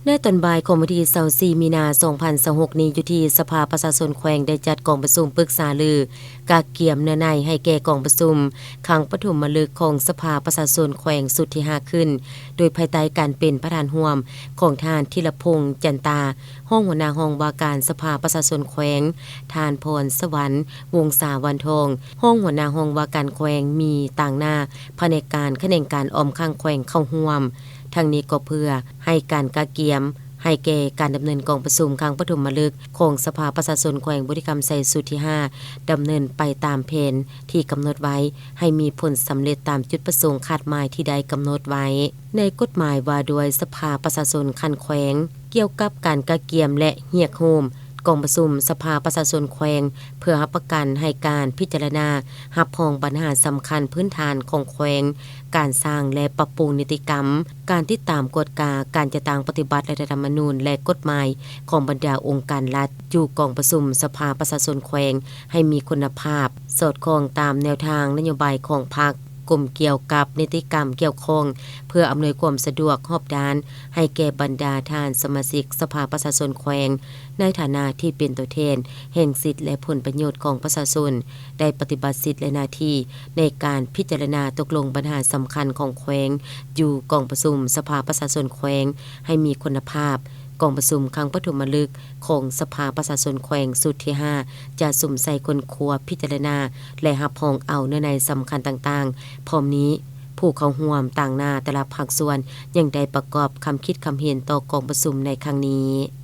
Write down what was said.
ໃນຕອນບ່າຍຂອງວັນທີຊາວສີ່ ມີນາ ສອງພັນຊາວຫົກນີ້ ຢູ່ທີ່ສະພາປະຊາຊົນແຂວງ ໄດ້ຈັດກອງປະຊຸມປຶກສາລືກະກຽມເນື້ອໃນໃຫ້ແກ່ກອງປະຊຸມຄັ້ງປະຖົມມະລຶກຂອງສະພາປະຊາຊົນແຂວງຊຸດທີຫ້າຂຶ້ນ ໂດຍພາຍໃຕ້ການເປັນປະທານຮ່ວມຂອງທ່ານ ທີລະພົງ ຈັນຕາ ຮອງຫົວໜ້າຫ້ອງວ່າການສະພາປະຊາຊົນແຂວງ, ທ່ານ ພອນສະຫວັນ ວົງສາວັນທອງ ຮອງຫົວໜ້າຫ້ອງວ່າການແຂວງ, ມີຕາງໜ້າພະແນກການຂະແໜງການອ້ອມຂ້າງແຂວງເຂົ້າຮ່ວມ. ທັງນີ້ກໍເພື່ອໃຫ້ການກະກຽມໃຫ້ແກ່ການດຳເນີນກອງປະຊຸມຄັ້ງປະຖົມມະລຶກຂອງສະພາປະຊາຊົນແຂວງບໍລິຄຳໄຊຊຸດທີຫ້າ ດຳເນີນໄປຕາມແຜນທີ່ກຳນົດໄວ້ ໃຫ້ມີຜົນສຳເລັດຕາມຈຸດປະສົງຄາດໝາຍທີ່ໄດ້ກຳນົດໄວ້. ໃນກົດໝາຍວ່າດ້ວຍສະພາປະຊາຊົນຂັ້ນແຂວງ ກ່ຽວກັບການກະກຽມ ແລະ ຮຽກໂຮມກອງປະຊຸມສະພາປະຊາຊົນແຂວງ ເພື່ອຮັບປະກັນໃຫ້ການພິຈາລະນາຮັບຮອງບັນຫາສຳຄັນພື້ນຖານຂອງແຂວງ, ການສ້າງ ແລະ ປັບປຸງນິຕິກຳ, ການຕິດຕາມກວດກາການຈັດຕັ້ງປະຕິບັດລັດຖະທຳມະນູນ ແລະ ກົດໝາຍຂອງບັນດາອົງການລັດ ຢູ່ກອງປະຊຸມສະພາປະຊາຊົນແຂວງ ໃຫ້ມີຄຸນນະພາບ, ສອດຄ່ອງຕາມແນວທາງນະໂຍບາຍຂອງພັກ, ກົມກ່ຽວກັບນິຕິກຳກ່ຽວຂ້ອງ ເພື່ອອຳນວຍຄວາມສະດວກຮອບດ້ານໃຫ້ແກ່ບັນດາທ່ານສະມາຊິກສະພາປະຊາຊົນແຂວງ ໃນຖານະທີ່ເປັນຕົວແທນແຫ່ງສິດ ແລະ ຜົນປະໂຫຍດຂອງປະຊາຊົນ ໄດ້ປະຕິບັດສິດ ແລະ ໜ້າທີ່ໃນການພິຈາລະນາຕົກລົງບັນຫາສຳຄັນຂອງແຂວງ ຢູ່ກອງປະຊຸມສະພາປະຊາຊົນແຂວງ ໃຫ້ມີຄຸນນະພາບ. ກອງປະຊຸມຄັ້ງປະຖົມມະລຶກຂອງສະພາປະຊາຊົນແຂວງຊຸດທີຫ້າ ຈະສຸມໃສ່ຄົ້ນຄວ້າ, ພິຈາລະນາ ແລະ ຮັບຮອງເອົາເນື້ອໃນສຳຄັນຕ່າງໆ. ພ້ອມນີ້, ຜູ້ເຂົ້າຮ່ວມຕາງໜ້າແຕ່ລະພາກສ່ວນຍັງໄດ້ປະກອບຄຳຄິດຄຳເຫັນຕໍ່ກອງປະຊຸມໃນຄັ້ງນີ້.